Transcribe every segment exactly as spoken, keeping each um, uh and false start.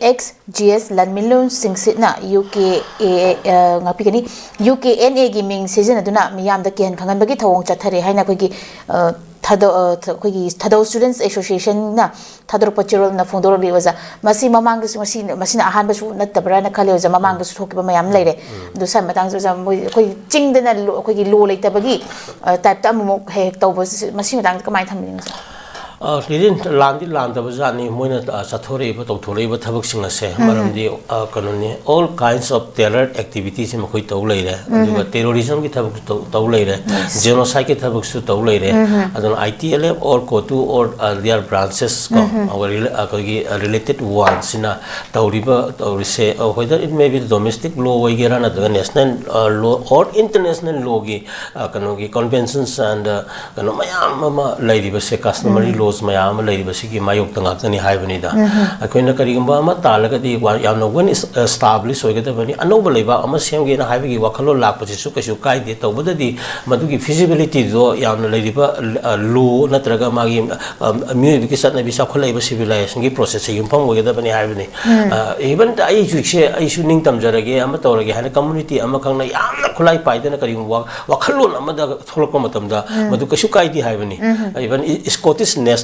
X G S ꯂꯟꯃꯤꯂꯨꯟ ꯁꯤꯡꯁꯤꯠꯅ U K A, ꯑ, ꯉꯥꯛꯄꯤꯒꯅꯤ, U K and ꯑꯦꯒꯤ ꯃꯤꯡ ꯁꯤꯖꯤꯟꯅꯗꯨꯅ ꯃꯤꯌꯥꯝꯗ ꯀꯤꯍꯟ ꯈꯪꯍꯟꯕꯒꯤ ꯊꯧꯑꯣꯡ ꯆꯠꯊꯔꯦ ꯍꯥꯏꯅ ꯑꯩꯈꯣꯏꯒꯤ, ꯑ, ꯊꯥꯗꯧ-, ꯑ, ꯊ-, ꯑꯩꯈꯣꯏꯒꯤ ꯊꯥꯗꯧ ꯁ꯭ꯇꯨꯗꯦꯟꯠꯁ ꯑꯦꯁꯣꯁꯤꯌꯦꯁꯟꯅ ꯊꯥꯗꯣꯔꯛꯄ ꯆꯦꯔꯣꯜꯅ ꯐꯣꯡꯗꯣꯔꯛꯂꯤ, ꯑꯣꯖꯥ꯫ ꯃꯁꯤ ꯃꯃꯥꯡꯗꯁꯨ, ꯃꯁꯤ, ꯃꯁꯤꯅ ꯑꯍꯥꯟꯕꯁꯨ ꯅꯠꯇꯕ꯭ꯔꯥꯅ ꯈꯜꯂꯦ, ꯑꯣꯖꯥ꯫ ꯃꯃꯥꯡꯗꯁꯨ ꯊꯣꯛꯈꯤꯕ ꯃꯌꯥꯝ ꯂꯩꯔꯦ꯫ ꯑꯗꯨ ꯁ꯭ꯋꯥꯏ ꯃꯇꯥꯡꯁꯦ, ꯑꯣꯖꯥ, ꯃꯣꯏ ꯑꯩꯈꯣꯏ ꯆꯤꯡꯗꯅ ꯂꯣ-, ꯑꯩꯈꯣꯏꯒꯤ ꯂꯣ ꯂꯩꯇꯕꯒꯤ, ꯑ, ꯇꯥꯏꯞꯇ ꯑꯃꯨꯛꯃꯨꯛ ꯍꯦꯛ ꯍꯦꯛ ꯇꯧꯕꯁꯤ, ꯃꯁꯤ ꯃꯇꯥꯡꯗ ꯀꯃꯥꯏꯅ ꯊꯝꯕꯤꯅꯤꯡꯉꯤ, ꯑꯣꯖꯥ? ꯑ, ꯀꯤꯔꯤꯟ, ꯂꯥꯟꯗꯤ ꯂꯥꯟꯗꯕ ꯖꯥꯠꯅꯤ꯫ ꯃꯣꯏꯅ, ꯑ, ꯆꯠꯊꯣꯔꯛꯏꯕ, ꯇꯧꯊꯣꯔꯛꯏꯕ ꯊꯕꯛꯁꯤꯡ ꯑꯁꯦ, ꯃꯔꯝꯗꯤ, ꯑ, ꯀꯩꯅꯣꯅꯤ, all kinds of terror activities ꯁꯤ ꯃꯈꯣꯏ ꯇꯧ ꯂꯩꯔꯦ꯫ ꯑꯗꯨꯒ terrorism ꯒꯤ ꯊꯕꯛꯁꯨ ꯇꯧ, ꯇꯧ ꯂꯩꯔꯦ꯫ Yes. Genocide ꯀꯤ ꯊꯕꯛꯁꯨ ꯇꯧ ꯂꯩꯔꯦ꯫ ꯑꯗꯨꯅ I T L F or COTU or, uh, their branches ꯀꯣ, our rela-, ꯑꯩꯈꯣꯏꯒꯤ, uh, related ones ꯁꯤꯅ ꯇꯧꯔꯤꯕ, ꯇꯧꯔꯤꯁꯦ, uh, whether it may be domestic law ꯑꯣꯏꯒꯦꯔꯥ, ꯅꯠꯇ꯭ꯔꯒ national, uh, law or international law ꯒꯤ, uh, ꯀꯩꯅꯣꯒꯤ conventions and, uh, ꯀꯩꯅꯣ ꯃꯌꯥꯝ ꯑꯃ ꯂꯩꯔꯤꯕꯁꯦ, customary laws ꯃꯌꯥꯝ ꯑꯃ ꯂꯩꯔꯤꯕꯁꯤꯒꯤ ꯃꯥꯌꯣꯛꯇ ꯉꯥꯛꯇꯅꯤ ꯍꯥꯏꯕꯅꯤꯗ꯫ ꯑꯩꯈꯣꯏꯅ ꯀꯔꯤꯒꯨꯝꯕ ꯑꯃ ꯇꯥꯜꯂꯒꯗꯤ ꯋꯥ-, ꯌꯥꯝꯅ well es-, establish ꯑꯣꯏꯒꯗꯕꯅꯤ꯫ ꯑꯅꯧꯕ ꯂꯩꯕꯥꯛ ꯑꯃ ꯁꯦꯝꯒꯦꯅ ꯍꯥꯏꯕꯒꯤ ꯋꯥꯈꯜꯂꯣꯟ ꯂꯥꯛꯄꯁꯤꯁꯨ ꯀꯩꯁꯨ ꯀꯥꯏꯗꯦ꯫ ꯇꯧꯕꯗꯗꯤ ꯃꯗꯨꯒꯤ feasibility ꯗꯣ ꯌꯥꯝꯅ ꯂꯩꯔꯤꯕ, ꯑ, law ꯅꯠꯇ꯭ꯔꯒ ꯃꯥꯒꯤ, ꯑ, ꯃꯤꯑꯣꯏꯕꯒꯤ ꯆꯠꯅꯕꯤ, ꯆꯥꯎꯈꯠꯂꯛꯏꯕ civilization ꯒꯤ process ꯁꯦ ꯌꯨꯝꯐꯝ ꯑꯣꯏꯒꯗꯕꯅꯤ ꯍꯥꯏꯕꯅꯤ꯫ ꯑ, even ꯑꯩ ꯍꯧꯖꯤꯛꯁꯦ, ꯑꯩꯁꯨ ꯅꯤꯡꯇꯝꯖꯔꯒꯦ, ꯑꯃ ꯇꯧꯔꯒꯦ ꯍꯥꯏꯅ community ꯑꯃꯈꯛꯅ ꯌꯥꯝꯅ ꯈꯨꯠꯂꯥꯏ ꯄꯥꯏꯗꯅ ꯀꯔꯤꯒꯨꯝꯕ ꯋꯥ-, ꯋꯥꯈꯜꯂꯣꯟ ꯑꯃꯗ ꯊꯣꯛꯂꯛꯄ ꯃꯇꯝꯗ ꯃꯗꯨ ꯀꯩꯁꯨ ꯀꯥꯏꯗꯦ ꯍꯥꯏꯕꯅꯤ꯫ Even E-, Scottish National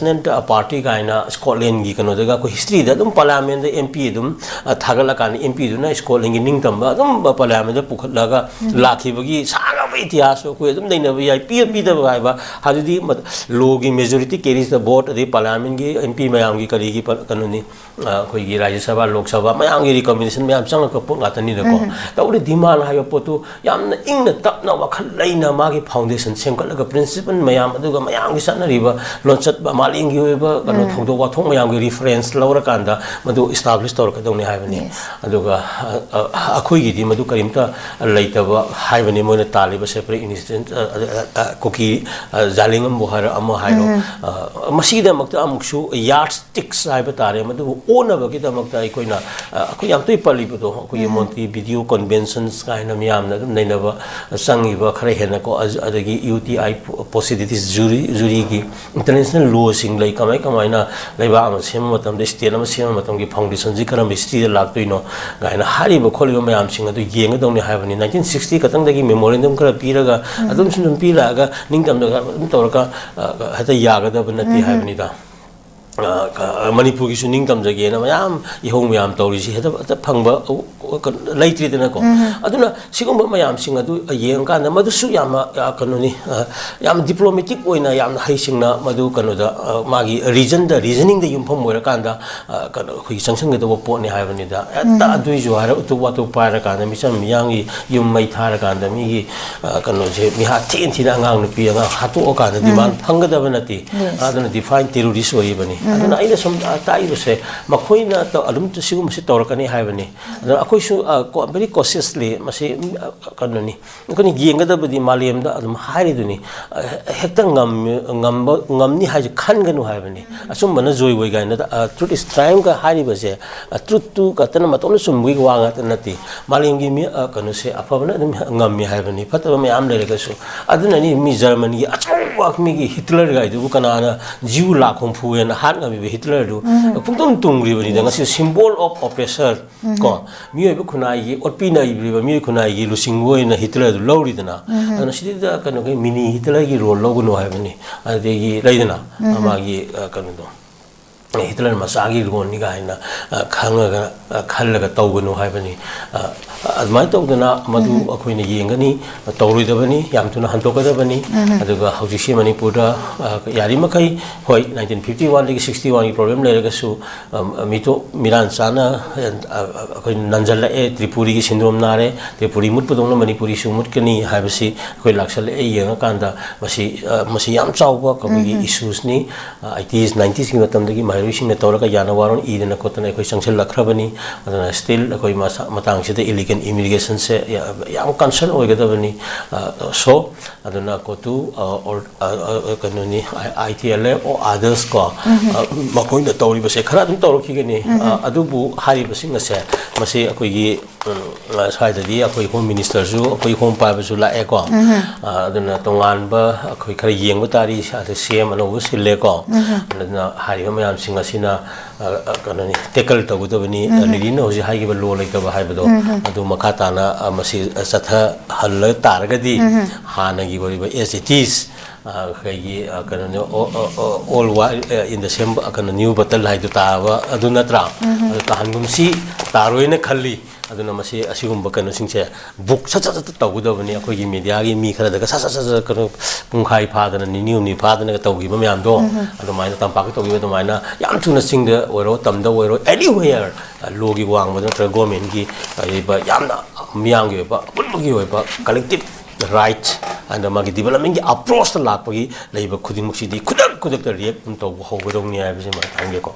Party ꯀꯥꯏꯅ Scotland ꯒꯤ ꯀꯩꯅꯣꯗꯒ ꯑꯩꯈꯣꯏ history ꯗ ꯑꯗꯨꯝ parliament ꯗ M P ꯑꯗꯨꯝ, ꯑ, ꯊꯥꯒꯠꯂꯀꯥꯟꯗ M P ꯗꯨꯅ Scotland ꯒꯤ ꯅꯤꯡꯇꯝꯕ ꯑꯗꯨꯝ parliament ꯗ ꯄꯨꯈꯠꯂꯒ ꯂꯥꯛꯈꯤꯕꯒꯤ ꯁꯥꯡꯉꯕ ꯏꯇꯤꯍꯥꯁꯁꯨ ꯑꯩꯈꯣꯏ ꯑꯗꯨꯝ ꯅꯩꯅꯕ ꯌꯥꯏ꯫ ꯄꯤꯕ ꯄꯤꯗꯕ ꯍꯥꯏꯕ ꯍꯥꯏꯕꯗꯤ ꯃ-, law ꯒꯤ majority carries the vote, ꯑꯗꯩ parliament ꯒꯤ M P ꯃꯌꯥꯝꯒꯤ ꯀꯔꯤꯒꯤ ꯄ-, ꯀꯩꯅꯣꯅꯤ, ꯑ, ꯑꯩꯈꯣꯏꯒꯤ ꯔꯥꯖ꯭ꯌ ꯁꯚꯥ, ꯂꯣꯛ ꯁꯚꯥ ꯃꯌꯥꯝꯒꯤ recommendation ꯃꯌꯥꯝ ꯆꯪꯉꯛꯄ ꯄꯣꯠ ꯉꯥꯛꯇꯅꯤꯅꯀꯣ꯫ ꯇꯧꯕꯗꯤ demand ꯍꯥꯏꯕ ꯄꯣꯠꯇꯨ ꯌꯥꯝꯅ ꯏꯪꯅ ꯇꯞꯅ ꯋꯥꯈꯜ ꯂꯩꯅ ꯃꯥꯒꯤ foundation ꯁꯦꯝꯒꯠꯂꯒ principle ꯃꯌꯥꯝ ꯑꯗꯨꯒ ꯃꯌꯥꯝꯒꯤ ꯆꯠꯅꯔꯤꯕ ꯂꯣꯟꯆꯠ, ꯃꯥꯂꯦꯝꯒꯤ ꯑꯣꯏꯕ ꯀꯩꯅꯣ ꯊꯧꯗꯣꯛ ꯋꯥꯊꯣꯛ ꯃꯌꯥꯝꯒꯤ reference ꯂꯧꯔꯀꯥꯟꯗ ꯃꯗꯨ establish ꯇꯧꯔꯛꯀꯗꯧꯅꯤ ꯍꯥꯏꯕꯅꯤ꯫ Yes. ꯑꯗꯨꯒ, ꯑ, ꯑ, ꯑꯩꯈꯣꯏꯒꯤꯗꯤ ꯃꯗꯨ ꯀꯔꯤꯝꯇ ꯂꯩꯇꯕ ꯍꯥꯏꯕꯅꯤ ꯃꯣꯏꯅ ꯇꯥꯜꯂꯤ ꯁꯦꯄꯔꯦꯠ ꯏꯟꯁꯇꯤꯇ꯭ꯌꯨꯁꯟ, ꯀꯨꯀꯤ ꯖꯥꯂꯤꯡ ꯑꯃꯕꯨ ꯍꯥꯏꯔꯣ, ꯑꯃ ꯍꯥꯏꯔꯣ, ꯃꯁꯤꯒꯤꯗꯃꯛꯇ ꯑꯃꯨꯛꯁꯨ ꯌꯥꯔꯠ ꯁ꯭ꯇꯤꯛꯁ ꯍꯥꯏꯕ ꯇꯥꯔꯦ, ꯃꯗꯨꯕꯨ ꯑꯣꯟꯅꯕꯒꯤꯗꯃꯛꯇ ꯑꯩꯈꯣꯏꯅ, ꯑꯩꯈꯣꯏ ꯌꯥꯝ ꯇꯣꯏ ꯄꯜꯂꯤꯕꯗꯣ, ꯑꯩꯈꯣꯏꯒꯤ ꯃꯣꯟꯇꯤ ꯚꯤꯗꯤꯑꯣ ꯀꯟꯚꯦꯟꯁꯟꯁ ꯀꯥꯏꯅ ꯃꯤꯌꯥꯝꯅ ꯑꯗꯨꯝ ꯅꯩꯅꯕ ꯆꯪꯉꯤꯕ ꯈꯔ ꯍꯦꯟꯅꯀꯣ, ꯑꯗꯒꯤ ꯌꯨ ꯇꯤ ꯑꯥꯏ ꯄꯣꯁꯤꯗꯤꯇꯤꯁ ꯖꯨꯔꯤ, ꯖꯨꯔꯤꯒꯤ ꯏꯟꯇꯔꯅꯦꯁꯅꯦꯜ ꯂꯣꯁꯤꯡ ꯂꯩ, ꯀꯃꯥꯏ ꯀꯃꯥꯏꯅ ꯂꯩꯕꯥꯛ ꯑꯃ ꯁꯦꯝꯕ ꯃꯇꯝꯗ, ꯁ꯭ꯇꯦꯠ ꯑꯃ ꯁꯦꯝꯕ ꯃꯇꯝꯒꯤ ꯐꯥꯎꯟꯗꯦꯁꯟꯁꯤ ꯀꯔꯝꯕ ꯍꯤꯁꯇ꯭ꯔꯤꯗ ꯂꯥꯛꯇꯣꯏꯅꯣ ꯀꯥꯏꯅ ꯍꯥꯏꯔꯤꯕ ꯈꯣꯠꯂꯤꯕ ꯃꯌꯥꯝꯁꯤꯡ ꯑꯗꯨ ꯌꯦꯡꯒꯗꯧꯅꯤ ꯍꯥꯏꯕꯅꯤ꯫ ꯅꯥꯏꯟꯇꯤꯟ ꯁꯤꯛꯁꯇꯤ ꯈꯛꯇꯪꯗꯒꯤ ꯃꯦꯃꯣꯔꯦꯟꯗꯝ ꯈꯔ ꯄꯤꯔꯒ ꯑꯗꯨꯝ ꯁꯨꯝ ꯁꯨꯝ ꯄꯤꯔꯛꯑꯒ ꯅꯤꯡꯇꯝꯅ ꯑꯗꯨꯝ ꯇꯧꯔꯒ ꯍꯦꯛꯇ ꯌꯥꯒꯗꯕ ꯅꯠꯇꯦ ꯍꯥꯏꯕꯅꯤꯗ꯫ ꯃꯅꯤꯄꯨꯔꯒꯤꯁꯨ ꯅꯤꯡꯇꯝꯖꯒꯦꯅ ꯃꯌꯥꯝ ꯏꯍꯧ ꯃꯌꯥꯝ ꯇꯧꯔꯤꯁꯤ ꯍꯦꯛꯇ ꯍꯦꯛꯇ ꯐꯪꯕ ꯂꯩꯇ꯭ꯔꯤꯗꯅꯀꯣ꯫ ꯑꯗꯨꯅ ꯁꯤꯒꯨꯝꯕ ꯃꯌꯥꯝꯁꯤꯡ ꯑꯗꯨ ꯌꯦꯡꯉꯀꯥꯟꯗ ꯃꯗꯨꯁꯨ ꯌꯥꯝꯅ, ꯀꯩꯅꯣꯅꯤ, ꯌꯥꯝ ꯗꯤꯄ꯭ꯂꯣꯃꯦꯇꯤꯛ ꯑꯣꯏꯅ ꯌꯥꯝꯅ ꯍꯩꯁꯤꯡꯅ ꯃꯗꯨ ꯀꯩꯅꯣꯗ, ꯃꯥꯒꯤ ꯔꯤꯖꯟꯗ, ꯔꯤꯖꯅꯤꯡꯗ ꯌꯨꯝꯐꯝ ꯑꯣꯏꯔꯀꯥꯟꯗ ꯀꯩꯅꯣ ꯑꯩꯈꯣꯏꯒꯤ ꯆꯪꯁꯤꯟꯒꯗꯧꯕ ꯄꯣꯠꯅꯤ ꯍꯥꯏꯕꯅꯤꯗ꯫ ꯍꯦꯛꯇ ꯑꯗꯨꯏꯁꯨ ꯍꯥꯏꯔ ꯎꯇꯨꯞ ꯋꯥꯇꯨꯞ ꯄꯥꯏꯔꯀꯥꯟꯗ ꯃꯤꯆꯝ ꯃꯤꯌꯥꯝꯒꯤ ꯌꯨꯝ ꯃꯩ ꯊꯥꯔꯀꯥꯟꯗ ꯃꯤꯒꯤ ꯀꯩꯅꯣꯁꯦ ꯃꯤꯍꯥꯠ ꯊꯤꯅ ꯊꯤꯅ ꯑꯉꯥꯡ ꯅꯨꯄꯤ ꯑꯉꯥꯡ ꯍꯥꯠꯇꯣꯛꯑꯀꯥꯟꯗ ꯗꯤꯃꯥꯟ ꯐꯪꯒꯗꯕ ꯅꯠꯇꯦ꯫ ꯑꯗꯨꯅ ꯗꯤꯐꯥꯏꯟ ꯇꯦꯔꯣꯔꯤꯁ ꯑꯣꯏꯔꯤꯕꯅꯤ꯫ ꯑꯗꯨꯅ ꯑꯩꯅ ꯁꯨꯝ ꯇꯥꯛꯏꯕꯁꯦ ꯃꯈꯣꯏꯅ ꯑꯗꯨꯝ ꯁꯤꯒꯨꯝꯕꯁꯤ ꯇꯧꯔꯛꯀꯅꯤ ꯍꯥꯏꯕꯅꯤ꯫ ꯑꯗꯨꯅ ꯑꯩꯈꯣꯏꯁꯨ ꯚꯦꯔꯤ ꯀꯣꯁꯤꯌꯁꯂꯤ ꯃꯁꯤ ꯀꯩꯅꯣꯅꯤ, ꯑꯩꯈꯣꯏꯅ ꯌꯦꯡꯒꯗꯕꯗꯤ ꯃꯥꯂꯦꯝꯗ ꯑꯗꯨꯝ ꯍꯥꯏꯔꯤꯗꯨꯅꯤ, ꯍꯦꯛꯇ ꯉꯝꯃꯤ, ꯉꯝꯕ, ꯉꯝꯅꯤ ꯍꯥꯏꯁꯦ ꯈꯟꯒꯅꯨ ꯍꯥꯏꯕꯅꯤ꯫ ꯑꯆꯨꯝꯕꯅ ꯖꯣꯏ ꯑꯣꯏ ꯀꯥꯏꯅ, ꯇ꯭ꯔꯨꯠ ꯏꯁ ꯇ꯭ꯔꯥꯏꯝꯒ ꯍꯥꯏꯔꯤꯕꯁꯦ, ꯇ꯭ꯔꯨꯠꯇꯨ ꯈꯛꯇꯅ ꯃꯇꯣꯝꯇ ꯆꯨꯝꯕꯒꯤ ꯋꯥ ꯉꯥꯛꯇ ꯅꯠꯇꯦ꯫ ꯃꯥꯂꯦꯝꯒꯤ ꯃꯤ, ꯀꯩꯅꯣꯁꯦ ꯑꯐꯕꯅ ꯑꯗꯨꯝ ꯉꯝꯃꯤ ꯍꯥꯏꯕꯅꯤ, ꯐꯠꯇꯕ ꯃꯌꯥꯝ ꯂꯩꯔꯒꯁꯨ꯫ ꯑꯗꯨꯅꯅꯤ ꯃꯤ ꯖꯔꯃꯅꯤꯒꯤ ꯑꯆꯧꯕ ꯃꯤꯒꯤ ꯍꯤꯠꯂꯔꯒꯥꯏꯗꯨꯕꯨ ꯀꯅꯥꯅ ꯖꯤꯌꯨ ꯂꯥꯛ ꯍꯨꯝꯐꯨ ꯍꯦꯟꯅ ꯍꯥꯠ ꯉꯝꯃꯤꯕ ꯍꯤꯠꯂꯔꯗꯨ ꯄꯨꯡꯇꯨꯝ ꯇꯨꯝꯈ꯭ꯔꯤꯕꯅꯤꯗ꯫ ꯉꯁꯤ symbol of oppressor, ꯀꯣ, ꯃꯤꯑꯣꯏꯕ ꯈꯨꯟꯅꯥꯏꯒꯤ ꯑꯣꯠꯄꯤ ꯅꯩꯕꯤꯔꯤꯕ ꯃꯤꯑꯣꯏ ꯈꯨꯟꯅꯥꯏꯒꯤ ꯂꯨꯆꯤꯡꯕ ꯑꯣꯏꯅ ꯍꯤꯠꯂꯔꯗꯨ ꯂꯧꯔꯤꯗꯅ꯫ ꯑꯗꯨꯅ ꯁꯤꯗꯩꯗ ꯀꯩꯅꯣꯒꯤ ꯃꯤꯅꯤ ꯍꯤꯠꯂꯔꯒꯤ ꯔꯣꯜ ꯂꯧꯒꯅꯨ ꯍꯥꯏꯕꯅꯤ꯫ ꯑꯗꯒꯤ ꯂꯩꯗꯅ, ꯃꯥꯒꯤ ꯀꯩꯅꯣꯗꯣ, ꯍꯤꯠꯂꯔ ꯃꯆꯥꯒꯤ ꯔꯣꯜꯅꯤ ꯀꯥꯏꯅ ꯈꯪꯉꯒ, ꯈꯜꯂꯒ ꯇꯧꯒꯅꯨ ꯍꯥꯏꯕꯅꯤ꯫ ꯑꯗꯨꯃꯥꯏꯅ ꯇꯧꯗꯅ ꯃꯗꯨ ꯑꯩꯈꯣꯏꯅ ꯌꯦꯡꯒꯅꯤ꯫ ꯇꯧꯔꯣꯏꯗꯕꯅꯤ, ꯌꯥꯝ ꯊꯨꯅ ꯍꯟꯗꯣꯛꯀꯗꯕꯅꯤ꯫ ꯑꯗꯨꯒ ꯍꯧꯖꯤꯛꯁꯤ ꯃꯅꯤꯄꯨꯔꯗ, ꯌꯥꯔꯤꯃꯈꯩ, ꯍꯣꯏ, ꯅꯥꯏꯟꯇꯤꯟ ꯐꯤꯐꯇꯤ ꯋꯥꯟꯗꯒꯤ ꯁꯤꯛꯁꯇꯤ ꯋꯥꯟꯒꯤ ꯄ꯭ꯔꯣꯕ꯭ꯂꯦꯝ ꯂꯩꯔꯒꯁꯨ, ꯃꯤꯇꯣꯞ ꯃꯤꯔꯥꯟ ꯆꯥꯅ ꯑꯩꯈꯣꯏ ꯅꯟꯖꯜꯂꯛꯑꯦ, ꯇ꯭ꯔꯤꯄꯨꯔꯤꯒꯤ ꯁꯤꯟꯗ꯭ꯔꯣꯝ ꯅꯥꯔꯦ, ꯇ꯭ꯔꯤꯄꯨꯔꯤ ꯃꯨꯠꯄꯗꯧꯅ ꯃꯅꯤꯄꯨꯔꯤꯁꯨ ꯃꯨꯠꯀꯅꯤ ꯍꯥꯏꯕꯁꯤ ꯑꯩꯈꯣꯏ ꯂꯥꯛꯁꯜꯂꯛꯑꯦ꯫ ꯌꯦꯡꯉꯀꯥꯟꯗ ꯃꯁꯤ, ꯃꯁꯤ ꯌꯥꯝ ꯆꯥꯎꯕ ꯑꯩꯈꯣꯏꯒꯤ ꯏꯁꯨꯁꯅꯤ꯫ ꯑꯩꯇꯤꯁ, ꯅꯥꯏꯟꯇꯤꯁꯀꯤ ꯃꯇꯝꯗꯒꯤ ꯃꯍꯩꯔꯣꯏꯁꯤꯡꯅ ꯇꯧꯔꯒ ꯌꯥꯅ ꯋꯥꯔꯣꯜ ꯏꯗꯅ ꯈꯣꯠꯇꯅ ꯑꯩꯈꯣꯏ ꯆꯪꯁꯤꯜꯂꯛꯈ꯭ꯔꯕꯅꯤ꯫ ꯑꯗꯨꯅ ꯁ꯭ꯇꯤꯜ ꯑꯩꯈꯣꯏ ꯃꯁꯥ-, ꯃꯇꯥꯡꯁꯤꯗ ꯏꯂꯤꯒꯦꯟ ꯏꯃꯤꯒ꯭ꯔꯦꯁꯟꯁꯦ ꯌꯥꯝ ꯀꯟꯁꯔꯟ ꯑꯣꯏꯒꯗꯕꯅꯤ꯫ ꯁꯣ ꯑꯗꯨꯅ ꯀꯣꯇꯨ ꯑꯣꯔ ꯀꯩꯅꯣꯅꯤ, ꯑꯥꯏ T L F O Adarsh ꯀꯣ, ꯃꯈꯣꯏꯅ ꯇꯧꯔꯤꯕꯁꯦ ꯈꯔ ꯑꯗꯨꯝ ꯇꯧꯔꯛꯈꯤꯒꯅꯤ꯫ ꯑꯗꯨꯕꯨ ꯍꯥꯏꯔꯤꯕꯁꯤꯡ ꯑꯁꯦ ꯃꯁꯤ ꯑꯩꯈꯣꯏꯒꯤ ꯁ꯭ꯋꯥꯏꯗꯗꯤ ꯑꯩꯈꯣꯏ ꯍꯣꯝ ꯃꯤꯅꯤꯁꯇꯔꯁꯨ, ꯑꯩꯈꯣꯏ ꯍꯣꯝ ꯄꯥꯏꯕꯁꯨ ꯂꯥꯛꯑꯦꯀꯣ꯫ ꯑꯗꯨꯅ ꯇꯣꯉꯥꯟꯕ ꯑꯩꯈꯣꯏ ꯈꯔ ꯌꯦꯡꯕ ꯇꯥꯔꯤ꯫ ꯑꯗ ꯁꯤ ꯑꯦꯝ ꯑꯅꯧꯕ ꯁꯤꯜꯂꯦꯀꯣ꯫ ꯑꯗꯨꯅ ꯍꯥꯏꯔꯤꯕ ꯃꯌꯥꯝꯁꯤꯡ ꯑꯁꯤꯅ ꯀꯩꯅꯣꯅꯤ, ꯇꯦꯀꯜ ꯇꯧꯒꯗꯕꯅꯤ꯫ ꯂꯤꯂꯤꯅ ꯍꯧꯖꯤꯛ ꯍꯥꯏꯈꯤꯕ ꯂꯣ ꯂꯩꯇꯕ ꯍꯥꯏꯕꯗꯣ, ꯑꯗꯨ ꯃꯈꯥ ꯇꯥꯅ ꯃꯁꯤ ꯆꯠꯊꯍꯜꯂ ꯇꯥꯔꯒꯗꯤ ꯍꯥꯟꯅꯒꯤ ꯑꯣꯏꯔꯤꯕ as it is, ꯑꯩꯈꯣꯏꯒꯤ ꯀꯩꯅꯣꯅꯤ, all white in the same ꯀꯩꯅꯣ new bottle ꯍꯥꯏꯗꯨ ꯇꯥꯕ ꯑꯗꯨ ꯅꯠꯇ꯭ꯔꯥ? ꯑꯗꯨ ꯇꯥꯍꯟꯒꯨꯝꯁꯤ, ꯇꯥꯔꯣꯏꯅ ꯈꯜꯂꯤ꯫ ꯑꯗꯨꯅ ꯃꯁꯤ ꯑꯁꯤꯒꯨꯝꯕ ꯀꯩꯅꯣꯁꯤꯡꯁꯦ ꯕꯨꯛ ꯁꯠ ꯁꯠ ꯁꯠ ꯇꯧꯒꯗꯕꯅꯤ꯫ ꯑꯩꯈꯣꯏꯒꯤ ꯃꯦꯗꯤꯌꯥꯒꯤ ꯃꯤ ꯈꯔꯗꯒ ꯁꯠ ꯁꯠ ꯁꯠ ꯁꯠ ꯀꯩꯅꯣ ꯄꯨꯡꯈꯥꯏ ꯐꯥꯗꯅ, ꯅꯤꯅꯤ ꯍꯨꯝꯅꯤ ꯐꯥꯗꯅꯒ ꯇꯧꯈꯤꯕ ꯃꯌꯥꯝꯗꯣ, ꯑꯗꯨꯃꯥꯏꯅ ꯇꯝꯄꯥꯛꯇ ꯇꯧꯈꯤꯕ ꯑꯗꯨꯃꯥꯏꯅ ꯌꯥꯝ ꯊꯨꯅ ꯆꯤꯡꯗ ꯑꯣꯏꯔꯣ, ꯇꯝꯗ ꯑꯣꯏꯔꯣ, anywhere, ꯂꯣꯒꯤ ꯋꯥꯡꯃꯗ ꯅꯠꯇ꯭ꯔꯒ ꯒꯣꯔꯃꯦꯟꯒꯤ ꯑꯣꯏꯕ ꯌꯥꯝꯅ ꯃꯤꯌꯥꯝꯒꯤ ꯑꯣꯏꯕ ꯑꯄꯨꯟꯕꯒꯤ ꯑꯣꯏꯕ ꯀꯂꯦꯛꯇꯤꯞ ꯔꯥꯏꯠ ꯑꯗ ꯃꯥꯒꯤ ꯗꯤꯕꯂꯞꯃꯦꯟꯒꯤ ꯑꯦꯄ꯭ꯔꯣꯁꯇ ꯂꯥꯛꯄꯒꯤ ꯂꯩꯕ ꯈꯨꯗꯤꯡꯃꯛꯁꯤꯗꯤ ꯈꯨꯗꯛ ꯈꯨꯗꯛꯇ ꯔꯤꯌꯦꯛ ꯑꯗꯨꯝ ꯇꯧꯕ ꯍꯧꯒꯗꯧꯅꯤ ꯍꯥꯏꯕꯁꯤꯃ ꯍꯥꯏꯒꯦꯀꯣ꯫